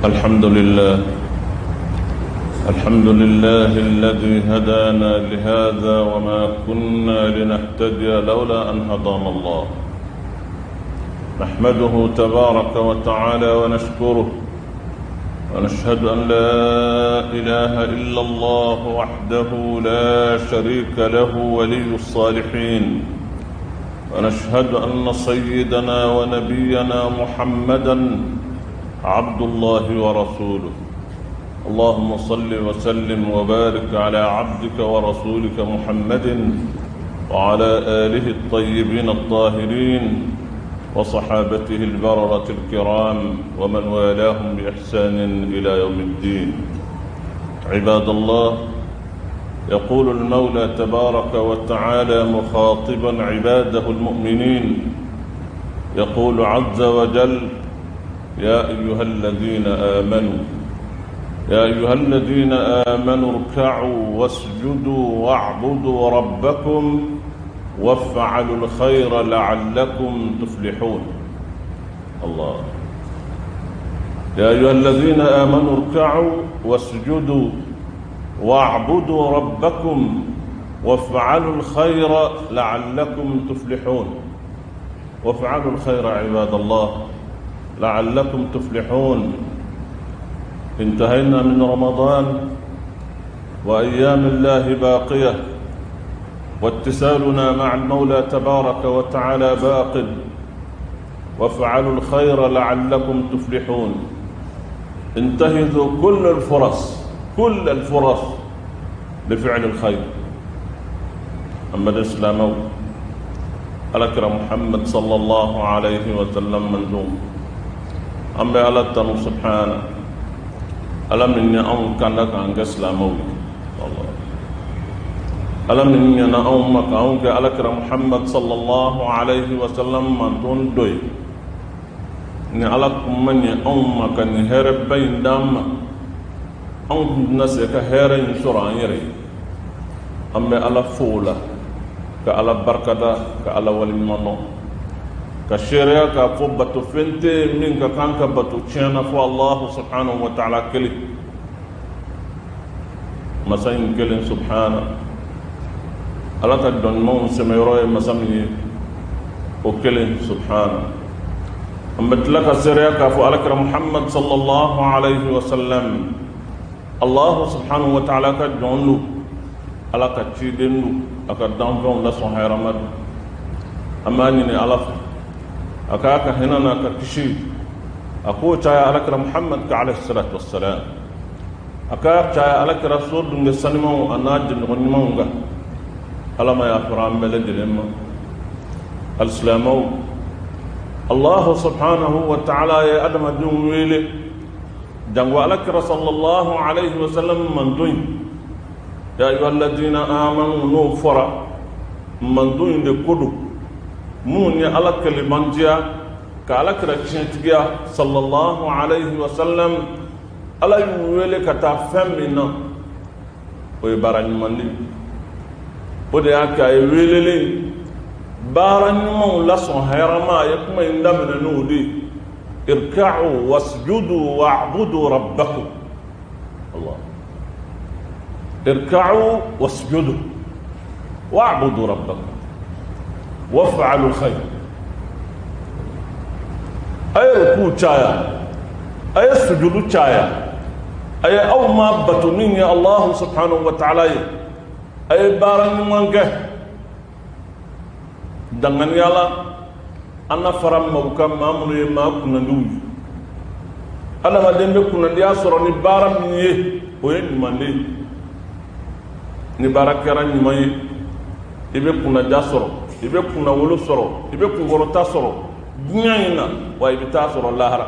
الحمد لله، الحمد لله الذي هدانا لهذا وما كنا لنهتدي لولا أن هدانا الله. نحمده تبارك وتعالى ونشكره، ونشهد أن لا إله إلا الله وحده لا شريك له ولي الصالحين، ونشهد أن سيدنا ونبينا محمدا عبد الله ورسوله. اللهم صل وسلم وبارك على عبدك ورسولك محمد وعلى آله الطيبين الطاهرين وصحابته البررة الكرام ومن والاهم بإحسان إلى يوم الدين. عباد الله، يقول المولى تبارك وتعالى مخاطبا عباده المؤمنين، يقول عز وجل: يا أيها الذين آمنوا، يا أيها الذين آمنوا اركعوا واسجدوا واعبدوا ربكم وافعلوا الخير لعلكم تفلحون. الله. يا أيها الذين آمنوا اركعوا واسجدوا واعبدوا ربكم وافعلوا الخير لعلكم تفلحون. وافعلوا الخير عباد الله لعلكم تفلحون. انتهينا من رمضان وأيام الله باقية، واتصالنا مع المولى تبارك وتعالى باق. وافعلوا الخير لعلكم تفلحون. انتهزوا كل الفرص، كل الفرص لفعل الخير. أما الإسلام على محمد صلى الله عليه وسلم منزوم أما على التنو سبحانه ala min ye anw kanda k'an kɛ silamɛw ye, ala min ɲɛna anw ma k'anw kɛ alakira Muhammad sallallahu alayhi wa sallam manton dɔ ye, ni ala kun ma ɲɛ anw ma ka nin hɛrɛba in d'an ma, anw tun tɛna se ka hɛrɛ in sɔrɔ an yɛrɛ ye. An bɛ ala fo o la, ka ala barikada, ka ala waleɲuman dɔn, ka seereya k'a fɔ bato fɛn tɛ yen min ka kan ka bato tiɲɛ na fo Allahu subhanahu wa ta'ala kelen, masa in kelen subhana. Ala ka jɔn ɲumanw sɛmɛyɔrɔ ye masa min ye, o kelen subhana. An bɛ tila ka seereya k'a fɔ alakira Muhammad sallallahu alayhi wa sallam Allahu subhanahu wa ta'ala ka jɔn don, ala ka ciden don, a ka danfɛnw lasɔn hɛrɛma don. An b'a ɲini ala fɛ a k'a ka hinɛ n'a ka kisi a k'o caya alakira Muhammad ka alayhi salatu wassalam, a k'a caya alakira so dunge sanimanw a n'a jɛɲɔgɔn ɲumanw kan. Ala ma yafara an bɛɛ lajɛlen ma. Alisilamɛw, Allahu subhanahu wa ta'ala ye adamadenw wele jango alakira sallallahu alayhi wa sallam manton in, ya ayyuha alladhina amanu, n'o fɔra manton in de ko don, minnu ye ala kɛlɛmantiya ka ala kira tiɲɛtigiya sallallahu alayhi wa sallam. Ala y'u wele ka taa fɛn min na, o ye baara ɲuman de ye. O de y'a kɛ a ye welelen baara ɲumanw lasɔn hɛrɛma. A ye kuma in daminɛ n'o de ye: irka'u wasjudu wa'budu rabbakum. Allah, irka'u wasjudu wa'budu rabbakum waf'alu khayr. A ye ruku caya, a ye sujudu caya, a ye aw ma bato min ye Allahu subhanahu wa ta'ala ye, a ye baara ɲuman kɛ. Danganiya la, an na fara maaw kan, maa minnu ye maa kunnandiw ye. Adamaden bɛ kunnandiya sɔrɔ ni baara min ye, o ye ɲuman de ye. Ni baara kɛra ɲuman ye, i bɛ kunnadiya sɔrɔ, i bɛ kunnawolo sɔrɔ, i bɛ kunkɔrɔta sɔrɔ diɲɛ in na, wa i bɛ taa sɔrɔ lahara.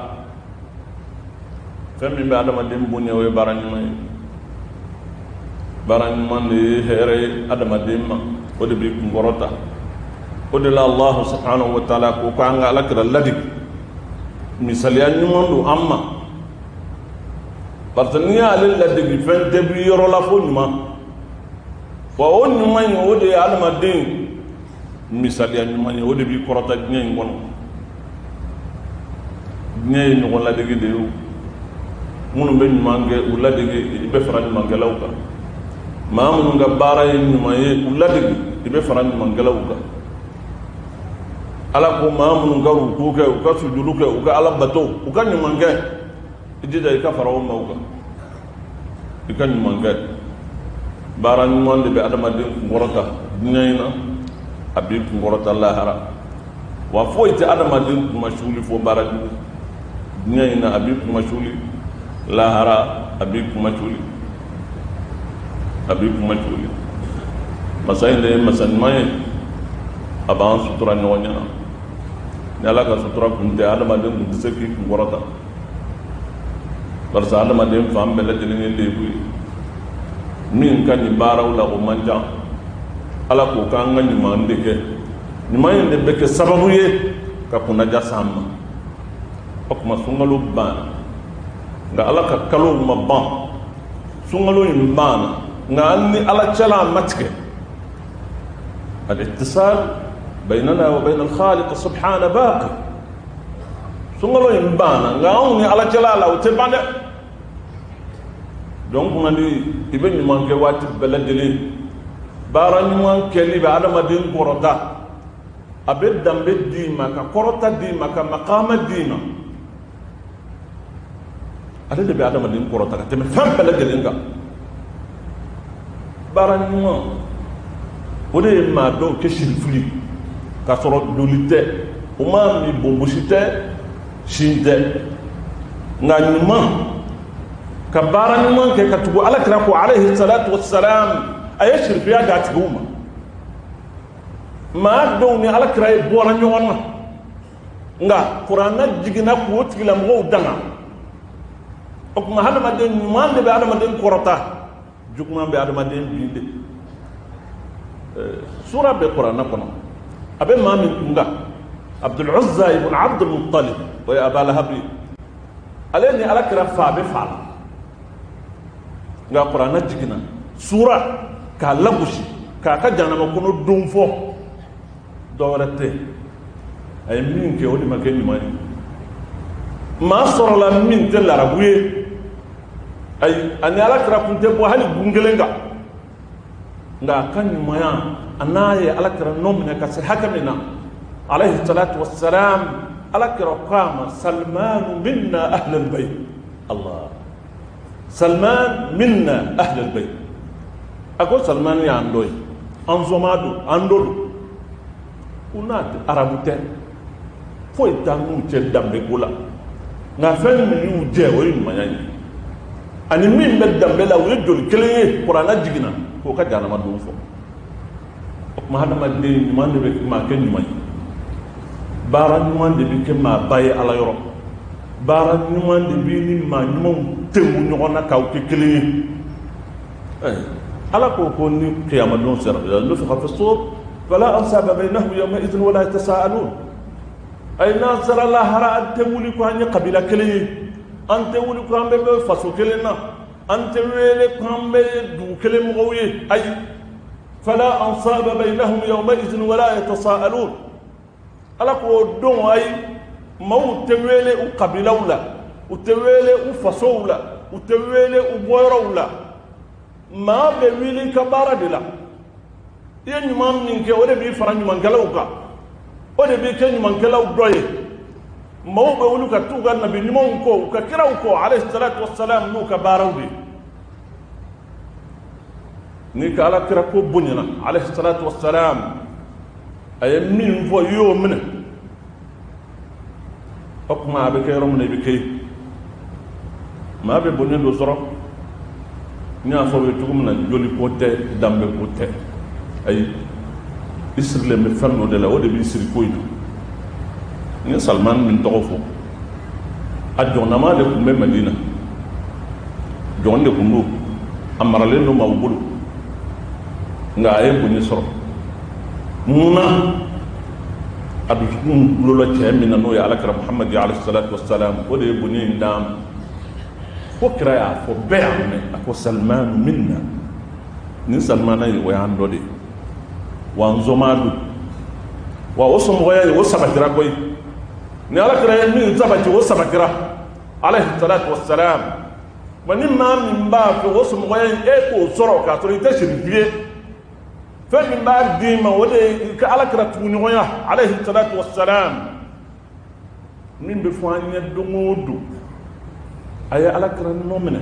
Fɛn min bɛ adamaden bonya, o ye baara ɲuman ye. Baara ɲuman de ye hɛrɛ ye adamaden ma, o de b'i kunkɔrɔta. O de la Allahu subhanahu wa ta'ala ko k'an ka alakira ladege, misaliya ɲuman don an ma, parce que n'i y'ale ladege, fɛn tɛ bi yɔrɔ la fo ɲuman. Wa o ɲuman in, o de ye adamaden misaliya ɲuman ye, o de b'i kɔrɔta diɲɛ in kɔnɔ. Diɲɛ ye ɲɔgɔn ladege de ye o. Minnu bɛ ɲuman kɛ, u ladege, i bɛ fara ɲumankɛlaw kan. Maa minnu ka baara ye ɲuman ye, u ladege, i bɛ fara ɲumankɛlaw kan. Ala ko maa minnu ka ruku kɛ, u ka sujuru kɛ, u ka Ala bato, u ka ɲuman kɛ, i jija i ka fara o maaw kan, i ka ɲuman kɛ. Baara ɲuman de bɛ adamaden kunkɔrɔta diɲɛ in na, a b'i kunkɔrɔta lahara. Wa foyi tɛ adamaden kunmasuuli fo baara jugu. Diɲɛ in na a b'i kunmasuuli, lahara a b'i kunmasuuli, a b'i kunmasuuli. Masa in de ye masa ɲuman ye, a b'an sutura ɲɔgɔn ɲɛna. Ni Ala ka sutura kun tɛ, adamaden kun tɛ se k'i kunkɔrɔta, barisa adamaden fan bɛɛ lajɛlen ye lebu ye. Min ka ɲi baaraw la, o man ca. Ala ko k'an ka ɲuman de kɛ. Ɲuman in de bɛ kɛ sababu ye ka kunnaja s'an ma. O tuma sunkalo banna, nka Ala ka kalow ma ban. Sunkalo in banna, nka an ni Ala cɛla a ma tigɛ. Al-ittisal baynana wa bayna al-khaliq subhana baqi. Sunkalo in banna, nka anw ni Ala cɛla la, o tɛ ban dɛ. Donc kunnandi, i bɛ ɲuman kɛ waati bɛɛ lajɛlen. Baara ɲuman kɛli bɛ adamaden kɔrɔta, a bɛ danbe d'i ma, ka kɔrɔta d'i ma, ka makama d'i ma. Ale de bɛ adamaden kɔrɔta ka tɛmɛ fɛn bɛɛ lajɛlen kan. Baara ɲuman, o de ye maa dɔw kɛ sirifili k'a sɔrɔ joli tɛ, o ma min, bonbosi tɛ, sin tɛ, nka ɲuman, ka baara ɲuman kɛ ka tugu Ala kira kɔ alayhi salatu wassalam, a ye sirifiya d'a tigiw ma. Maa dɔw ni Ala kira ye bɔra ɲɔgɔn na, nka Kuranna jiginna k'o tigilamɔgɔw danga. O tuma hadamaden ɲuman de bɛ hadamaden kɔrɔta, juguman bɛ hadamaden bin de. Sura bɛ Kuranna kɔnɔ, a bɛ maa min kun kan, Abdul Uzza ibn Abdul Muttalib, o ye Aba Lahab ye. Ale ni Ala kira fa bɛ fa la, nka Kuranna jiginna sura k'a lagosi, k'a ka jahanama kɔnɔ don fɔ. Dɔ wɛrɛ tɛ, a ye min kɛ, o de ma kɛ ɲuman ye. Maa sɔrɔla min tɛ larabu ye, ayi, ani Ala kira kun tɛ bɔ hali gun kelen kan, nka a ka ɲumanya, a n'a ye Ala kira nɔ minɛ ka se hakɛ min na alayhi salatu wassalam, Ala kira ko a ma: Salmanu minna ahlal bayt. Allah, Salman minna ahlal bayt. A ko Salman y'an dɔ ye, an sɔma don, an dɔ don. U n'a arabu tɛ, foyi t'an n'u cɛ danbe ko la, nka fɛn min y'u jɛ, o ye ɲumanya ye, ani min bɛ danbe la, o ye joli kelen ye. Kuranna jiginna k'o ka jahanama don fɔ. O tuma hadamaden ɲuman de bɛ maa kɛ ɲuman ye. Baara ɲuman de bɛ kɛ maaba ye Ala yɔrɔ. Baara ɲuman de bɛ ni maa ɲumanw tengu ɲɔgɔn na k'aw kɛ kelen ye. Ala ko ko ni kiyamadon sera, nufikha fi sur fala ansaba baynahum yawma idhin wala yatasaalun. Ayi, n'an sera lahara, an tɛ wuli ko an ye kabila kelen ye, an tɛ wuli ko an bɛɛ bɛ faso kelen na, an tɛ wele ko an bɛ dugu kelen mɔgɔw ye. Ayi, fala ansaba baynahum yawma idhin wala yatasaalun. Ala k'o don, ayi, maaw tɛ wele u kabilaw la, u tɛ wele u fasow la, u tɛ wele u bɔyɔrɔw la. Maa bɛ wuli ka baara de la. I ye ɲuman min kɛ, o de b'i fara ɲumankɛlaw kan, o de b'i kɛ ɲumankɛlaw dɔ ye. Maaw bɛ wuli ka t'u ka nabi ɲumanw kɔ, u ka kiraw kɔ alayhi salatu wassalam, n'u ka baaraw de ye. N'i ka Ala kira ko bonyana alayhi salatu wassalam, a ye min fɔ, i y'o minɛ, o tuma a bɛ kɛ yɔrɔ min na, i bɛ kɛ yen. Maa bɛ bonya dɔ sɔrɔ, n y'a fɔ aw ye cogo min na, joli ko tɛ, danbe ko tɛ, ayi, i sirilen bɛ fɛn dɔ de la, o de b'i siri ko in na. N ye Salman min tɔgɔ fɔ, a jɔnnama de tun bɛ Madina, jɔn de tun don, a maralen don maaw bolo, nka a ye bonya sɔrɔ. Mun na? A dusukun gulola cɛ min na, n'o ye Alakira Muhamadu alayhi salatu wasalam, o de ye bonya in d'a ma. Ko kira y'a fɔ, bɛɛ y'a mɛn, a ko: Salmanu minna. Nin Salmana ye, o y'an dɔ de ye, wa n sɔma don, wa o somɔgɔya ye, o sabatira koyi. Ni Alakira ye min sabati, o sabatira alayhi salatu wasalam. Wa ni maa min b'a fɛ o somɔgɔya in e k'o sɔrɔ k'a sɔrɔ i tɛ sirifu ye, fɛn min b'a d'i ma o de ye ka ala kira tuguɲɔgɔnya alayhi salatu wassalam, min bɛ fɔ an ye don o don. A ye ala kira nɔ minɛ,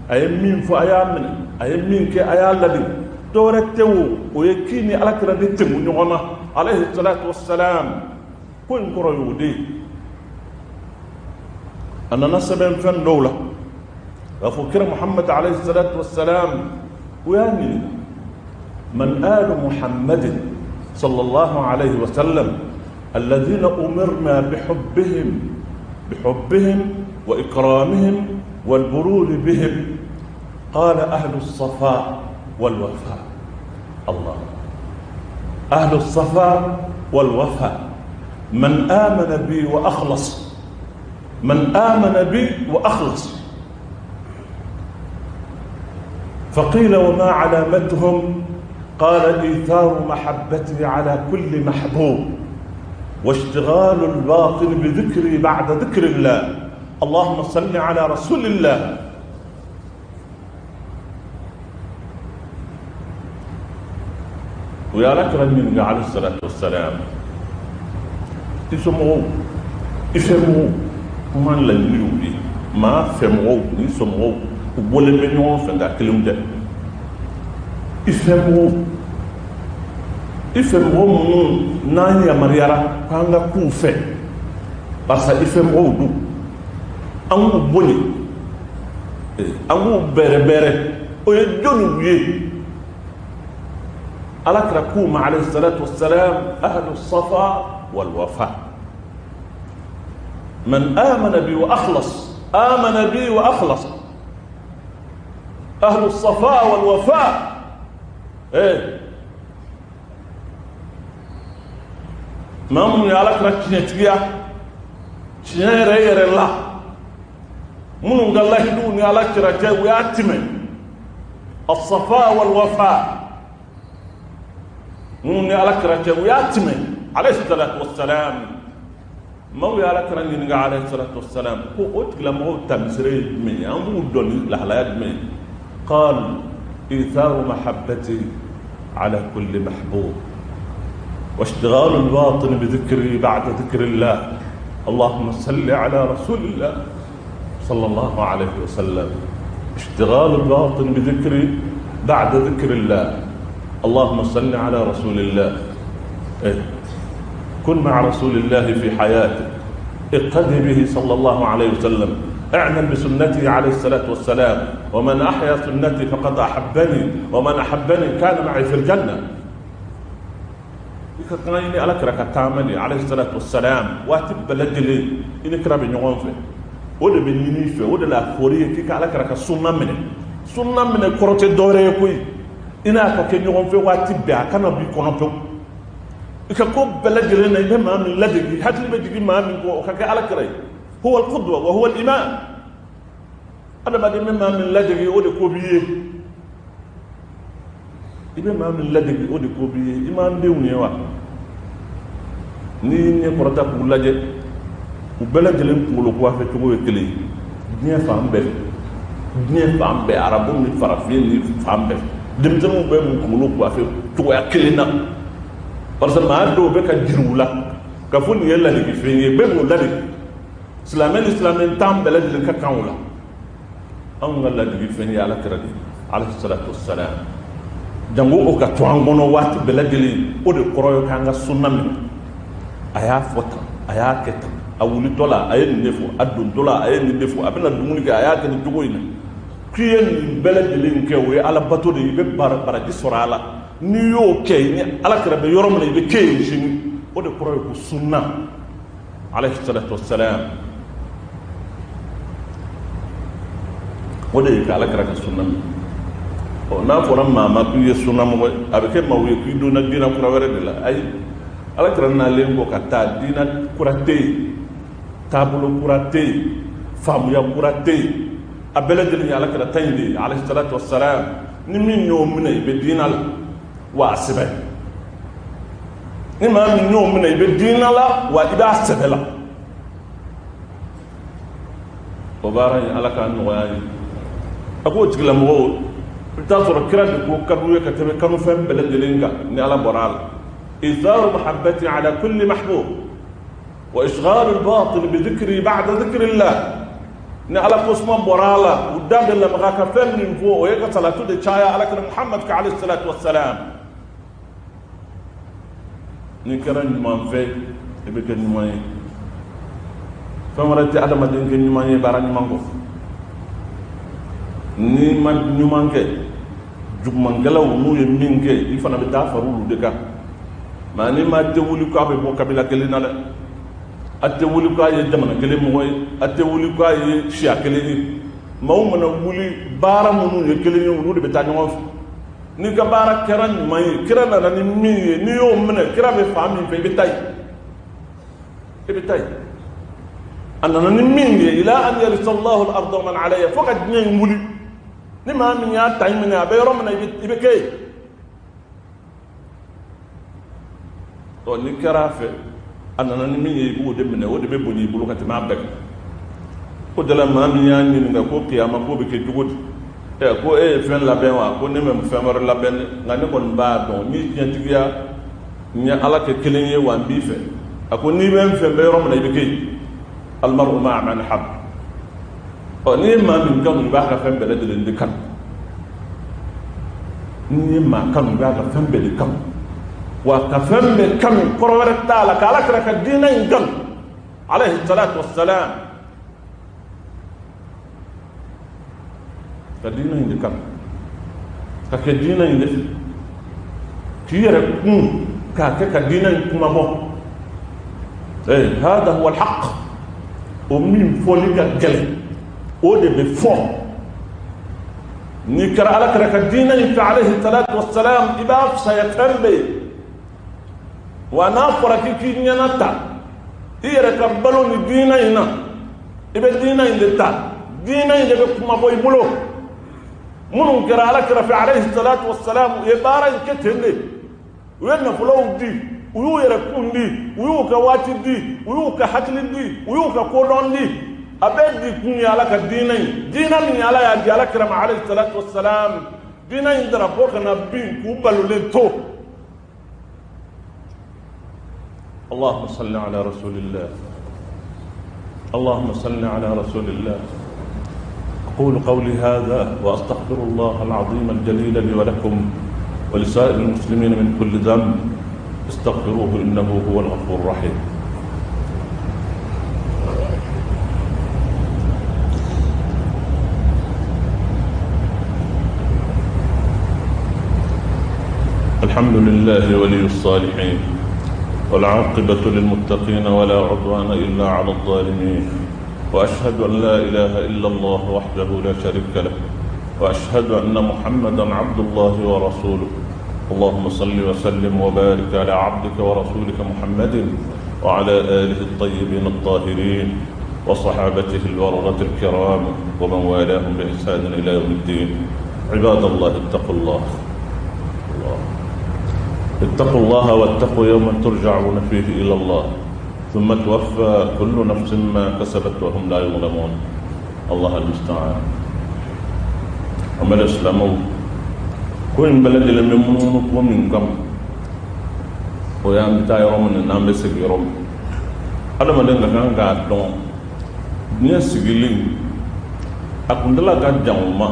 a ye min fɔ a y'a minɛ, a ye min kɛ a y'a ladege. Dɔwɛrɛ tɛ o, o ye k'i ni ala kira de tɛmɛ ɲɔgɔn na alayhi salatu wassalam. Ko in kɔrɔ y'o de ye. A nana sɛbɛn fɛn dɔw la k'a fɔ kira Muhammad alayhi salatu wassalam, u y'a ɲininka man alu Muhammadin sallallahu alayhi wa sallam alladhina umirna bihubbihim wa ikramihim wal burur bihim, qala ahlu as-safa wal wafa. Allah, ahlu as-safa wal wafa, man amana bi wa akhlas, man amana bi wa akhlas. فقيل وما علامتهم؟ قال إيثار محبتي على كل محبوب واشتغال الباطل بذكري بعد ذكر الله. اللهم صل على رسول الله. ويا لك رجل عليه الصلاة والسلام يسمعوا يفهموا ما لا يلوي ما فهموا يسمعوا وبولن bɛ ɲɔgɔn fɛ nka kelenw tɛ. I fɛ mɔgɔ minnu n'an yamaruyara k'an ka k'u fɛ, barisa i fɛ mɔgɔw don, an k'u bonya, an k'u bɛrɛbɛrɛ. O ye jɔnniw ye? Ala kira k'u ma alayhi salatu wassalam ahlu safa wal wafa, man amana bi wa akhlas, amana bi wa akhlas, أهل الصفاء والوفاء. إيه ما من على كرة تنيا يرى الله من قال الله يدوني على كرة ويأتم الصفاء والوفاء، من على كرة ويأتم عليه الصلاة والسلام. ما هو على كرة عليه الصلاة والسلام هو أتكلم هو تمسري من أمور دوني لحلايات من. قال إيثار محبتي على كل محبوب واشتغال الباطن بذكري بعد ذكر الله. اللهم صل على رسول الله صلى الله عليه وسلم. اشتغال الباطن بذكري بعد ذكر الله. اللهم صل على رسول الله. إيه؟ كن مع رسول الله في حياتك، اقتدي به صلى الله عليه وسلم، اعمل بسنته عليه الصلاة والسلام. ومن أحيا سنتي فقد أحبني، ومن أحبني كان معي في الجنة. عليه الصلاة والسلام واتب لجلي إن كرا بنيوم في وده بنيني في وده لا فورية كيك على كرا كسنة منه سنة منه كرة الدورة يكوي إن أكا في واتب بها كان بيكون إكاكو بلجلنا إذا ما من لدي حتى بيجي ما من وكاك على كرا هو القدوة وهو الإمام. أنا بعد ما من لدي أودي كوبيه إذا ما من لدي أودي كوبيه إمام ديوني وا ni kɔrɔta k'u lajɛ u bɛɛ lajɛlen kunkolo kuwa fɛ cogo ye kelen ye. Diɲɛ fan bɛɛ, diɲɛ fan bɛɛ, arabu ni farafin ni fan bɛɛ, denmisɛnninw bɛɛ b'u kunkolo kuwa fɛ cogoya kelen na. Parce que maa dɔw bɛ ka jiri u la ka fɔ nin ye ladegifɛn ye, bɛɛ b'o ladege. Silamɛ ni silamɛ tan bɛɛ lajɛlen ka kan o la. Anw ka ladegifɛn ye ala kira de ye alayhi salatu wassalam. Jango o ka to an kɔnɔ waati bɛɛ lajɛlen, o de kɔrɔ ye k'an ka sunna minɛ. A y'a fɔ tan, a y'a kɛ tan, a wulitɔ la a ye nin de fɔ, a dontɔ la a ye nin de fɔ, a bɛna dumuni kɛ a y'a kɛ nin cogo in na. K'i ye nin bɛɛ lajɛlen kɛ, o ye ala bato de ye, i bɛ baraji sɔrɔ a la. N'i y'o kɛ, ni ala kira bɛ yɔrɔ min na i bɛ kɛ yen sini. O de kɔrɔ ye ko sunna alayhi salatu wassalam. O de ye k'ala kira ka sunna minɛ. Ɔ n'a fɔra maa ma k'i ye sunna mɔgɔ ye, a bɛ kɛ maaw ye k'i donna diinɛ kura wɛrɛ de la. Ayi, ala kira nalen kɔ ka taa, diinɛ kura tɛ yen, taabolo kura tɛ yen, faamuya kura tɛ yen, a bɛɛ lajɛlen ye ala kira ta in de ye alayhi salatu wassalam. Ni min y'o minɛ i bɛ diinɛ la, wa a sɛbɛ. Ni maa min y'o minɛ i bɛ diinɛ la, wa i b'a sɛbɛ la. O baara in ala k'a nɔgɔya an ye. A ko o tigilamɔgɔw, i bɛ taa sɔrɔ kira de ko ka d'u ye ka tɛmɛ kanufɛn bɛɛ lajɛlen kan ni Ala bɔra a la. Izaru mahabbati ala kulli mahbub wa ishghalu al-batil bi dhikri ba'da dhikrillah. Ni Ala ko suma bɔra a la, u da bɛ lamaga ka fɛn min fɔ, o ye ka salatu de caya Ala kira Muhammad ka alayhi salatu wassalam. N'i kɛra ɲuman fɛ, i bɛ kɛ ɲuman ye. Fɛn wɛrɛ tɛ adamaden kɛ ɲuman ye baara ɲuman kɔ. N'i ma ɲuman kɛ, jugumankɛlaw n'u ye min kɛ, i fana bɛ taa fara olu de kan. Mɛ n'i ma tɛ wuli k'a bɛ bɔ kabila kelen na dɛ, a tɛ wuli k'a ye jamana kelen mɔgɔ ye, a tɛ wuli k'a ye siya kelen ye. Maaw mana wuli baara minnu ye kelen ye, olu de bɛ taa ɲɔgɔn fɛ. N'i ka baara kɛra ɲuman ye, kira nana ni min ye, n'i y'o minɛ, kira bɛ fan min fɛ, i bɛ taa yen, i bɛ taa yen. A nana ni min ye, ila an yarisa Allahu al-arda wa man alayha, fo ka diɲɛ in wuli. Ni maa min y'a ta in minɛ, a bɛ yɔrɔ min na, i bɛ kɛ yen. Ɔ, n'i kɛra a fɛ, a nana ni min ye, i b'o de minɛ, o de bɛ bonya i bolo ka tɛmɛ a bɛɛ kan. O de la maa min y'a ɲininka ko kiyama ko bɛ kɛ cogo di, ɛ ko e ye fɛn labɛn wa? Ko ne ma fɛn wɛrɛ labɛn dɛ, nka ne kɔni b'a dɔn ni tiɲɛtigiya n ye Ala kɛ kelen ye, wa n b'i fɛ. A ko n'i bɛ n fɛ, n bɛ yɔrɔ min na, i bɛ kɛ yen. Almaru ma'a man ahabba. Ɔ, n'i ye maa min kanu, i b'a ka fɛn bɛɛ lajɛlen de kanu. N'i ye maa kanu, i b'a ka fɛn bɛɛ de kanu. Wa ka fɛn bɛɛ kanu, kɔrɔ wɛrɛ t'a la ka Ala kira ka diinɛ in kanu alayhi salatu wassalam, ka diinɛ in de kanu, ka kɛ diinɛ in de fɛ, k'i yɛrɛ kun k'a kɛ ka diinɛ in kuma bɔ. Ee, hada huwa alhaq. O min fɔli ka gɛlɛn, o de bɛ fɔ. N'i kɛra Ala kira ka diinɛ in fɛ alayhi salatu wassalam, i b'a fisaya fɛn bɛɛ ye. Wa n'a fɔra k'i k'i ɲɛna ta i yɛrɛ ka balo ni diinɛ in na, i bɛ diinɛ in de ta, diinɛ in de bɛ kuma bɔ i bolo. Minnu kɛra Ala kira fɛ alayhi salatu wassalam, u ye baara in kɛ ten de. U ye nafolow di, u y'u yɛrɛ kun di, u y'u ka waati di, u y'u ka hakili di, u y'u ka kodɔn di. A bɛɛ di kun ye Ala ka diinɛ in, diinɛ min Ala y'a di Ala kira ma alayhi salatu wassalam. Diinɛ in darapo kana bin k'u balolen to. اللهم صل على رسول الله، اللهم صل على رسول الله. أقول قولي هذا وأستغفر الله العظيم الجليل لي ولكم ولسائر المسلمين من كل ذنب، استغفروه إنه هو الغفور الرحيم. الحمد لله ولي الصالحين، والعاقبة للمتقين، ولا عدوان إلا على الظالمين، وأشهد أن لا إله إلا الله وحده لا شريك له، وأشهد أن محمدا عبد الله ورسوله. اللهم صل وسلم وبارك على عبدك ورسولك محمد وعلى آله الطيبين الطاهرين وصحابته البررة الكرام ومن والاهم بإحسان إلى يوم الدين. عباد الله، اتقوا الله، الله. اتقوا الله واتقوا يوما ترجعون فيه إلى الله ثم توفى كل نفس ما كسبت وهم لا يظلمون. الله المستعان. An bɛ silamɛw ko in bɛɛ lajɛlen bɛ munumunu ko min kama, o y'an bɛ taa yɔrɔ min na, n'an bɛ segin yɔrɔ min. Adamaden ka kan k'a dɔn, diɲɛ sigili a kuntala ka jan o ma.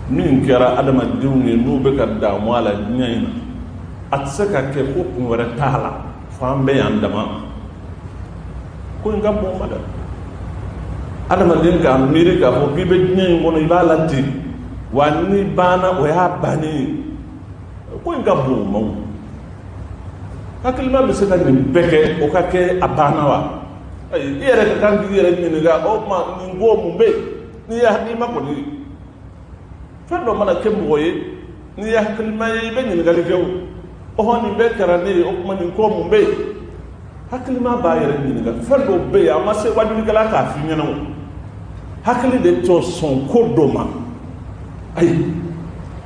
Min kɛra adamadenw ye n'u bɛ ka damu a la diɲɛ in na, a tɛ se ka kɛ ko kun wɛrɛ t'a la, f'an bɛ yan dama. Ko in ka bon ma dɛ. Adamaden k'a miiri k'a fɔ k'i bɛ diɲɛ in kɔnɔ, i b'a la ten, wa ni banna, o y'a bannen ye. Ko in ka bon o ma. O hakilima bɛ se ka nin bɛɛ kɛ, o ka kɛ a banna wa? Ayi, i yɛrɛ ka kan k'i yɛrɛ ɲininka, o tuma nin ko mun bɛ yen? N'i ye hakilima kɔni ye, fɛn dɔ mana kɛ mɔgɔ ye, n'i ye hakilima ye, i bɛ ɲininkali kɛ. O ɔhɔn, nin bɛɛ kɛra ne ye, o tuma nin ko mun bɛ yen? Hakilima b'a yɛrɛ ɲininka. Fɛn dɔw bɛ yen, a ma se wajulikɛla k'a f'i ɲɛna, o hakili de tɛ sɔn ko dɔ ma. Ayi,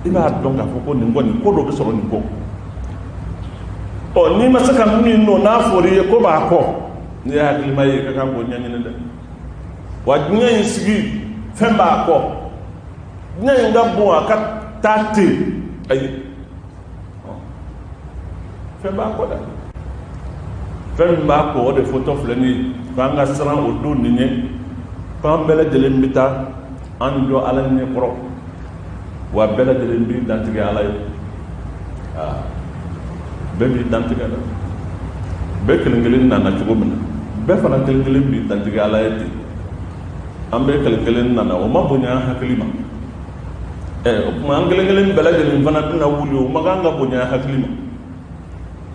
i b'a dɔn k'a fɔ ko nin kɔni, ko dɔ bɛ sɔrɔ nin kɔ. Ɔ, n'i ma se ka min dɔn, n'a fɔra i ye ko b'a kɔ, n'i ye hakilima ye, i ka kan k'o ɲɛɲini dɛ. Wa diɲɛ in sigi, fɛn b'a kɔ. Diɲɛ in ka bon a ka taa ten, ayi, fɛn b'a kɔ dɛ. Fɛn min b'a kɔ, o de fɔtɔ filɛ nin ye, k'an ka siran o don nin ɲɛ, k'an bɛɛ lajɛlen bɛ taa an jɔ Ala ɲɛ kɔrɔ, wa bɛɛ lajɛlen b'i dantigɛ Ala ye. Aa, bɛɛ b'i dantigɛ dɛ. Bɛɛ kelen kelen nana cogo min na, bɛɛ fana kelen kelen b'i dantigɛ Ala ye ten. An bɛɛ kelen kelen nana, o ma bonya an hakili ma. O tuma an kelen kelen bɛɛ lajɛlen fana bɛna wuli, o ma kan ka bonya an hakili ma.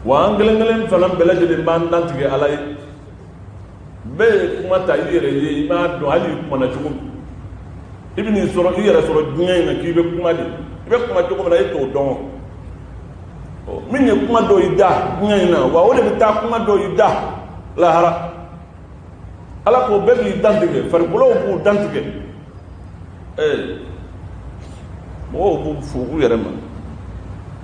Wa an kelen kelen fana bɛɛ lajɛlen b'an dantigɛ Ala ye. Bɛɛ ye kuma ta i yɛrɛ ye, i m'a dɔn hali i kumana cogo min. I bɛn'i sɔrɔ i yɛrɛ sɔrɔ diɲɛ in na k'i bɛ kuma de, i bɛ kuma cogo min na e t'o dɔn. Min ye kuma dɔ i da diɲɛ in na, wa o de bɛ taa kuma dɔ i da lahara. Ala ko bɛɛ b'i dantigɛ, farikolow b'u dantigɛ, mɔgɔw b'u fo u yɛrɛ ma.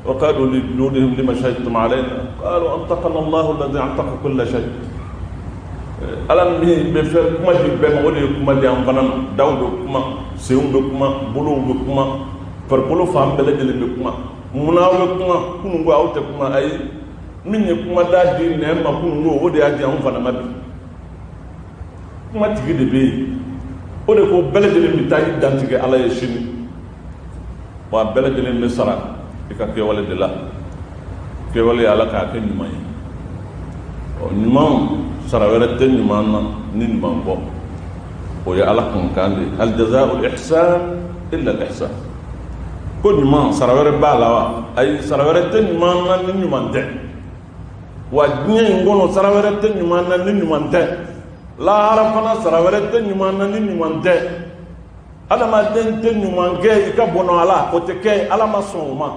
وقالوا لجلودهم لما شهدتم علينا قالوا أنطقنا الله الذي أنطق كل شيء. Ala min bɛ fɛn kuma di bɛɛ ma, o de ye kuma di an fana ma. Daw bɛ kuma, senw bɛ kuma, bolow bɛ kuma, farikolo fan bɛɛ lajɛlen bɛ kuma. Munna aw bɛ kuma kunun ko aw tɛ kuma? Ayi, min ye kuma da di nɛn ma kunun ko, o de y'a di anw fana ma bi. Kuma tigi de bɛ yen, o de ko bɛɛ lajɛlen bɛ taa i dantigɛ Ala ye sini, wa bɛɛ lajɛlen bɛ sara i ka kɛwale de la. Kɛwale, Ala k'a kɛ ɲuman ye. Ɔ, ɲuman, sara wɛrɛ tɛ ɲuman na ni ɲuman kɔ. O ye Ala kunkan de ye: hal jazaa'ul ihsan illa al ihsan. Ko ɲuman, sara wɛrɛ b'a la wa? Ayi, sara wɛrɛ tɛ ɲuman na ni ɲuman tɛ. Wa diɲɛ in kɔnɔ, sara wɛrɛ tɛ ɲuman na ni ɲuman tɛ. Lahara fana, sara wɛrɛ tɛ ɲuman na ni ɲuman tɛ. Adamaden tɛ ɲuman kɛ i ka bɔnɔ a la, o tɛ kɛ, Ala ma sɔn o ma.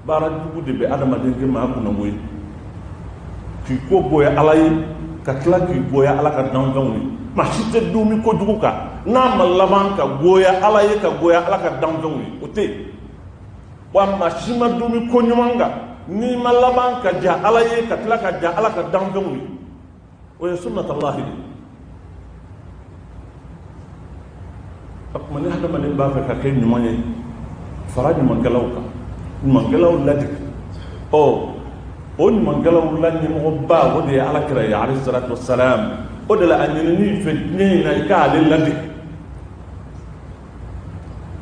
Baara jugu de bɛ adamaden kɛ maa kunnango ye, k'i ko goya Ala ye, ka tila k'i goya Ala ka danfɛnw ye. Maa si tɛ dumi kojugu kan n'a ma laban ka goya Ala ye, ka goya Ala ka danfɛnw ye, o tɛ yen. Wa maa si ma dumi ko ɲuman kan n'i ma laban ka ja Ala ye, ka tila ka ja Ala ka danfɛnw ye. O ye sunnatallahi de ye. A tuma ni hadamaden b'a fɛ ka kɛ ɲuman ye, fara ɲumankɛlaw kan, ɲumankɛlaw ladege. Ɔ, o ɲumankɛlaw la ɲɛmɔgɔba, o de ye Ala kira ye, alayhi salatu wasalam. O de la a ɲinini fɛ diɲɛ in na, i k'ale ladege.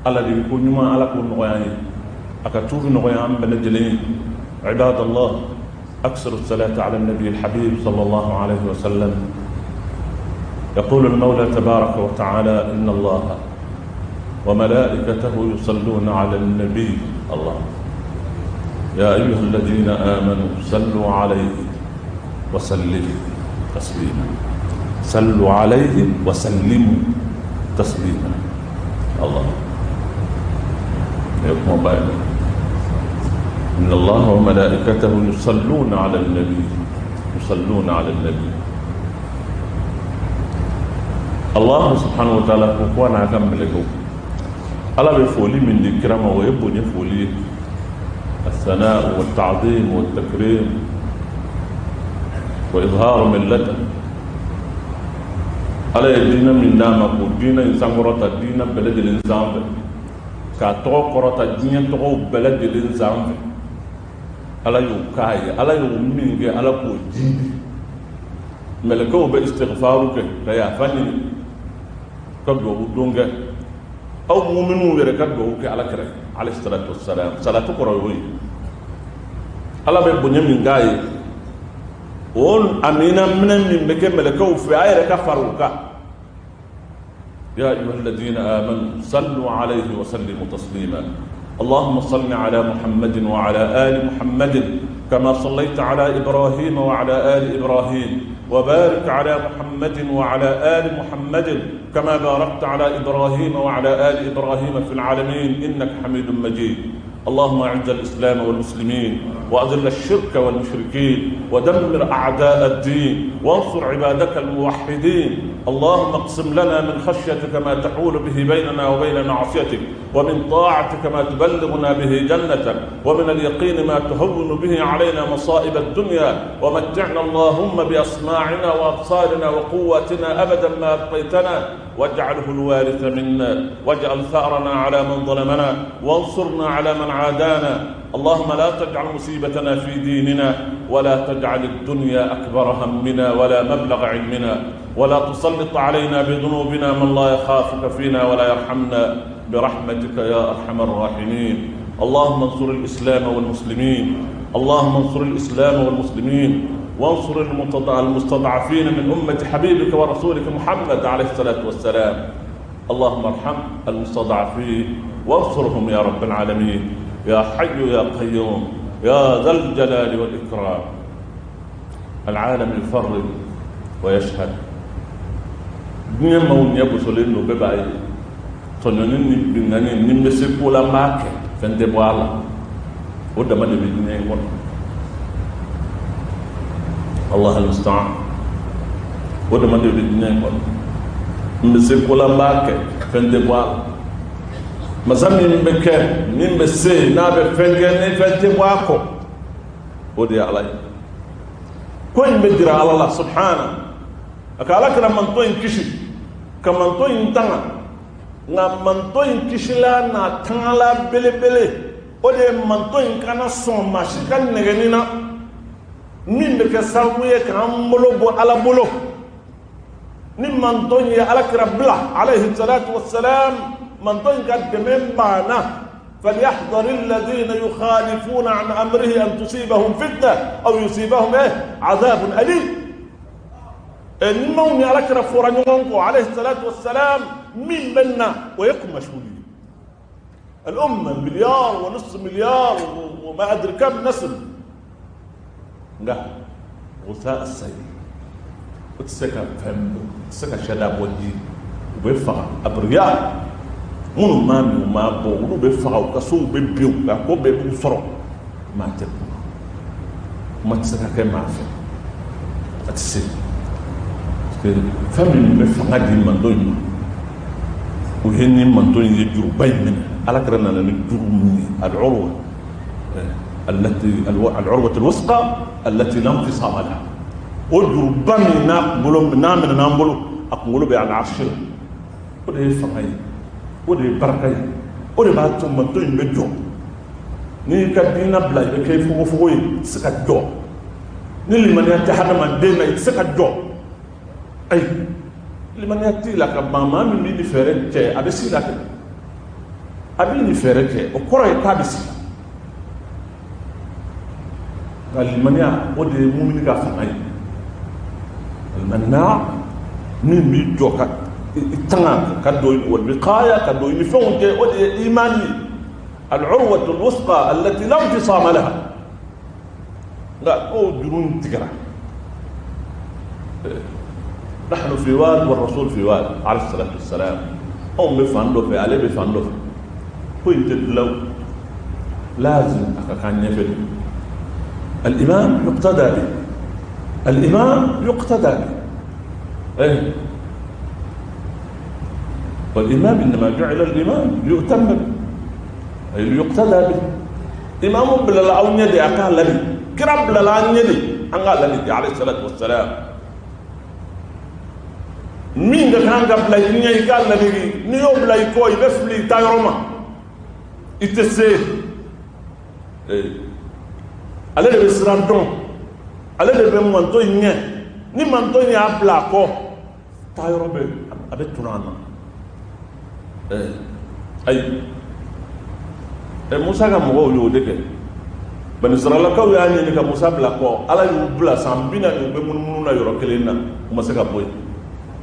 Ala de ko ɲuman, Ala k'o nɔgɔya an ye, a ka tuubi nɔgɔya an bɛɛ lajɛlen ye. Ibadallah, أكثر الصلاة على النبي الحبيب صلى الله عليه وسلم. يقول المولى تبارك وتعالى: إن الله وملائكته يصلون على النبي الله يا أيها الذين آمنوا صلوا عليه وسلموا تسليما. صلوا عليه وسلموا تسليما. الله يقوم بعد. إن الله وملائكته يصلون على النبي، يصلون على النبي. الله سبحانه وتعالى ko n'a ka mɛlɛkɛw, Ala bɛ foli min di kira ma, o ye bonya foli ye: الثناء والتعظيم والتكريم وإظهار ملته. Ala ye diinɛ min d'a ma, k'o diinɛ in sankɔrɔta diinɛ bɛɛ lajɛlen sanfɛ, k'a tɔgɔ kɔrɔta diɲɛ tɔgɔw bɛɛ lajɛlen sanfɛ, Ala y'o k'a ye. Ala y'o min kɛ, Ala k'o jiidi. Mɛlɛkɛw bɛ istighfaru kɛ ka yafa ɲini, ka duwawu don kɛ. Aw muminuw yɛrɛ ka duwawu kɛ Ala kɛrɛfɛ, alayhi salatu wassalam. Salatu kɔrɔ y'o ye. Ala bɛ bonya min k'a ye, o amina minɛ min bɛ kɛ mɛlɛkɛw fɛ, a yɛrɛ ka fara o kan. يا أيها الذين آمنوا صلوا عليه وسلموا تسليما. اللهم صل على محمد وعلى آل محمد كما صليت على إبراهيم وعلى آل إبراهيم، وبارك على محمد وعلى آل محمد كما باركت على إبراهيم وعلى آل إبراهيم في العالمين إنك حميد مجيد. اللهم أعز الإسلام والمسلمين، وأذل الشرك والمشركين، ودمر أعداء الدين، وانصر عبادك الموحدين. اللهم اقسم لنا من خشيتك ما تحول به بيننا وبين معصيتك، ومن طاعتك ما تبلغنا به جنتك، ومن اليقين ما تهون به علينا مصائب الدنيا. ومتعنا اللهم بأسماعنا وأبصارنا وقواتنا أبدا ما أبقيتنا، واجعله الوارث منا، واجعل ثأرنا على من ظلمنا، وانصرنا على من عادانا. اللهم لا تجعل مصيبتنا في ديننا، ولا تجعل الدنيا أكبر همنا ولا مبلغ علمنا، ولا تسلط علينا بذنوبنا من لا يخافك فينا ولا يرحمنا، برحمتك يا أرحم الراحمين. اللهم انصر الإسلام والمسلمين، اللهم انصر الإسلام والمسلمين، وانصر المستضعفين من أمة حبيبك ورسولك محمد عليه الصلاة والسلام. اللهم ارحم المستضعفين وانصرهم يا رب العالمين، يا حي يا قيوم، يا ذا الجلال والإكرام. العالم يفرج ويشهد. Diɲɛ maaw ɲɛ bosolen don, bɛɛ b'a ye tɔɲɔni ni binkanni ni n bɛ se ko la, n b'a kɛ, fɛn tɛ bɔ a la. O dama de bɛ diɲɛ in kɔnɔ. Allah almustaan. O dama de bɛ diɲɛ in kɔnɔ. N bɛ se ko la, n b'a kɛ, fɛn tɛ bɔ a la. Masa min bɛ kɛ, min bɛ se, n'a bɛ fɛn kɛ ni fɛn tɛ bɔ a kɔ, o de ye Ala ye. Ko in bɛ jira Ala la subhana. A ka Ala kɛra mantɔn in kisi, ka mantɔn in tanga. Nka mantɔn in kisila n'a tangala belebele, o de ye mantɔn in kana sɔn maa si ka nɛgɛnni na min bɛ kɛ sababu ye k'an bolo bɔ Ala bolo. Ni mantɔn ye Ala kira bila alayhi salatu wassalam, mantɔn in ka dɛmɛ banna. فليحذر الذين يخالفون عن أمره أن تصيبهم فتنة أو يصيبهم عذاب أليم. Ni maaw ni Ala kira fɔra ɲɔgɔn kɔ alayhi salatu wassalam, min bɛ na, o ye kunmasuli. الأمة مليار ونص مليار وما أدري كم نسل، nka غثاء السيل. O tɛ se ka fɛn bɔ, o tɛ se ka sɛda bɔ ji. U bɛ faga أبرياء minnu m'a min, u m'a bɔ, olu bɛ faga, u ka sow bɛ bin, u ka ko bɛɛ b'u sɔrɔ. Maa tɛ kuma, kuma tɛ se ka kɛ maa fɛ, a tɛ se. Parce que fɛn min bɛ fanga di mantɔn in ma, o ye ni mantɔn in ye juruba in minɛ. Ala kɛra nana ni juru min ye, العروة التي العروة الوثقى التي لا انفصام لها. O juruba min n'a kunkolo n'a minɛ n'an bolo, a kunkolo bɛ al'arshi la, o de ye fanga ye, o de ye barika ye, o de b'a to mantɔn in bɛ jɔ. N'i y'i ka diinɛ bila, i bɛ kɛ fogofogo ye, i tɛ se ka jɔ. Ni limaniya tɛ hadamaden na, i tɛ se ka jɔ. Ayi, limaniya t'i la ka ban. Maa min b'i ni fɛɛrɛ cɛ, a bɛ s'i la kɛ, a b'i ni fɛɛrɛ cɛ, o kɔrɔ ye k'a bɛ s'i la. Nka limaniya, o de ye mumini ka fanga ye. Alimaniya min b'i jɔ ka i tanga ka don والوقاية, ka don i ni fɛnw cɛ, o de ye imani ye. العروة الوثقى التي لا انفصام لها. Nka o juru in tigɛra. نحن في واد والرسول في واد عليه الصلاة والسلام. Anw bɛ fan dɔ fɛ, ale bɛ fan dɔ fɛ. Ko in tɛ dilan o, لازم a ka k'an ɲɛfɛ de. الإمام يقتدى به، الإمام يقتدى به. إيه، والإمام إنما جعل الإمام ليؤتم به، أي ليقتدى به. Imamu bilala aw ɲɛ de, a k'a ladege. Kira bilala an ɲɛ de, an k'a ladege alayhi salatu wassalam. Min ka kan ka bila i ɲɛ, i k'a ladege. N'i y'o bila i kɔ, i bɛ fili i taa yɔrɔ ma, i tɛ se. Ale de bɛ sira dɔn, ale de bɛ mantɔn in ɲɛ. Ni mantɔn in y'a bila a kɔ, taa yɔrɔ bɛ a bɛ tunu an na. Ayi, Musa ka mɔgɔw y'o de kɛ. Banisiralakaw y'a ɲini ka Musa bila kɔ, Ala y'u bila san 40, u bɛ munumunu na yɔrɔ kelen na, u ma se ka bɔ yen.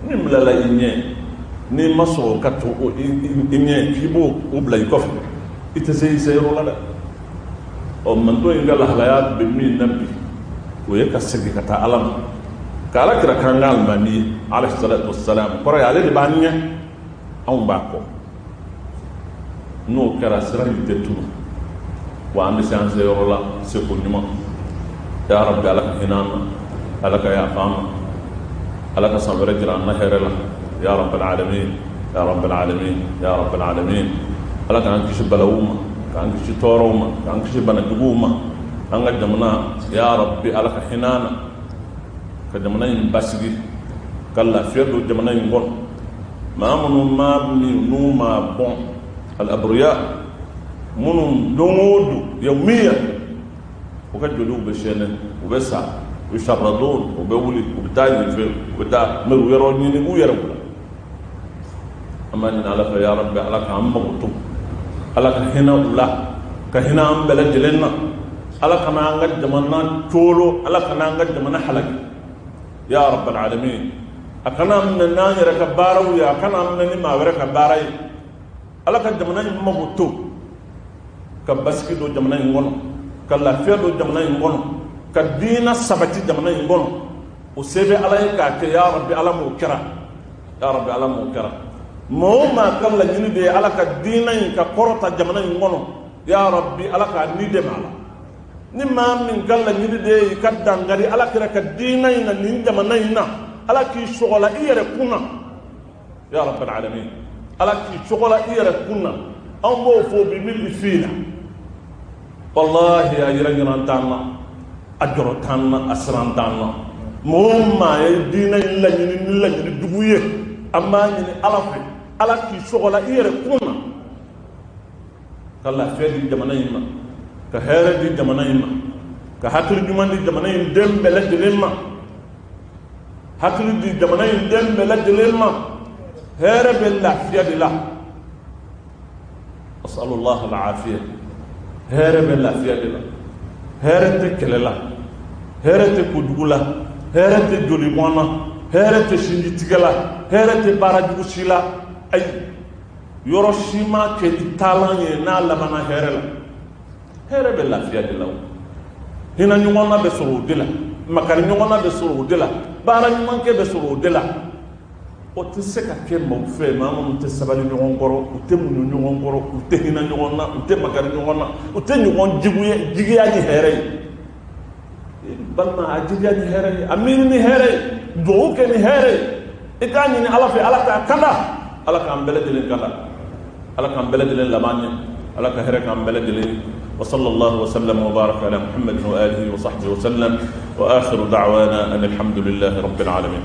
Min bilala i ɲɛ, n'i ma sɔn ka to i ɲɛ k'i b'o o bila i kɔfɛ, i tɛ se i se yɔrɔ la dɛ. Ɔ, mantɔn in ka lahalaya bɛ min na bi, o ye ka segin ka taa Ala ma, ka Ala kira k'an ka alimami ye alayhi salatu wassalam. Kɔrɔ ye, ale de b'an ɲɛ, anw b'a kɔ. N'o kɛra, sira in tɛ tunu. Wa an bɛ se an seyɔrɔ la seko ɲuman. Ya rabbi, ala ka hinɛ an na, ala ka yafa an ma, ala ka san wɛrɛ jira an na hɛrɛ la. Ya rabbal alamin, ya rabbal alamin, ya rabbal alamin. Ala k'an kisi balawu ma, k'an kisi tɔɔrɔw ma, k'an kisi banajuguw ma. An ka jamana, ya rabbi, ala ka hinɛ an na, ka jamana in basigi, ka lafiya don jamana in kɔnɔ. Maa minnu ma min n'u ma bɔn al-abriya, minnu don o don yawmiya u ka joliw bɛ sɛnɛ, u bɛ sa, u saradon, u bɛ wuli, u bɛ taa yen fɛ, u bɛ taa mɛ u yɔrɔ ɲini u yɛrɛ la. An b'a ɲini ala fɛ, ya rabbi, ala k'an mago to, ala ka hinɛ u la, ka hinɛ an bɛɛ lajɛlen na. Ala kana an ka jamana coolo, ala kana an ka jamana halaki, ya rabbal alamin. A kana minɛ n'an yɛrɛ ka baaraw ye, a kana minɛ ni maa wɛrɛ ka baara ye. Ala ka jamana in mago to, ka basigi don jamana in kɔnɔ, ka lafiya don jamana in kɔnɔ, ka diina sabati jamana in kɔnɔ. O se bɛ ala ye k'a kɛ. Ya rabbi, ala m'o kɛra. Ya rabbi, ala m'o kɛra. Maa o maa ka laɲini de ye ala ka diina in ka kɔrɔta jamana in kɔnɔ, ya rabbi, ala k'a ni dɛmɛ a la. Ni maa min ka laɲini de ye ka dankari ala kira ka diina in na nin jamana in na, ala k'i sɔgɔla i yɛrɛ kun na. Ya rabbal alamin, ala k'i sɔgɔla i yɛrɛ kun na. Anw b'o fɔ bi min fi la, wallahi, a yɛrɛ ɲinan t'an na, a jɔrɔ t'an na, a siran t'an na. Mɔgɔ o maa ye diinɛ in laɲini ni laɲini jugu ye, an b'a ɲini ala fɛ, ala k'i sɔgɔla i yɛrɛ kun na, ka lafiya di jamana in ma, ka hɛrɛ di jamana in ma, ka hakili ɲuman di jamana in den bɛɛ lajɛlen ma, hakili di jamana in den bɛɛ lajɛlen ma. Hɛrɛ bɛ lafiya de la. Asalullah alaafiya. Hɛrɛ bɛ lafiya de la. Hɛrɛ tɛ kɛlɛ la, hɛrɛ tɛ kojugu la, hɛrɛ tɛ jolibɔn na, hɛrɛ tɛ sinjitigɛ la, hɛrɛ tɛ baara jugu si la. Ayi, yɔrɔ si ma kɛ i taalan ye n'a labanna hɛrɛ la. Hɛrɛ bɛ lafiya de la. O hinɛ ɲɔgɔnna bɛ sɔrɔ o de la, makari ɲɔgɔnna bɛ sɔrɔ o de la, baara ɲumankɛ bɛ sɔrɔ o de la. O tɛ se ka kɛ maaw fɛ, maa minnu tɛ sabali ɲɔgɔn kɔrɔ, u tɛ muɲu ɲɔgɔn kɔrɔ, u tɛ hinɛ ɲɔgɔn na, u tɛ makari ɲɔgɔn na, u tɛ ɲɔgɔn jigiya jigiya ni hɛrɛ ye. Balima, a jigiya ni hɛrɛ ye, a miiri ni hɛrɛ ye, dugawu kɛ ni hɛrɛ ye. I k'a ɲini ala fɛ, ala k'a kanda, ala k'an bɛɛ lajɛlen kanda, ala k'an bɛɛ lajɛlen laban ɲɛ, ala ka hɛrɛ k'an bɛɛ lajɛlen. وصلى الله وسلم وبارك على محمد وآله وصحبه وسلم، وآخر دعوانا أن الحمد لله رب العالمين.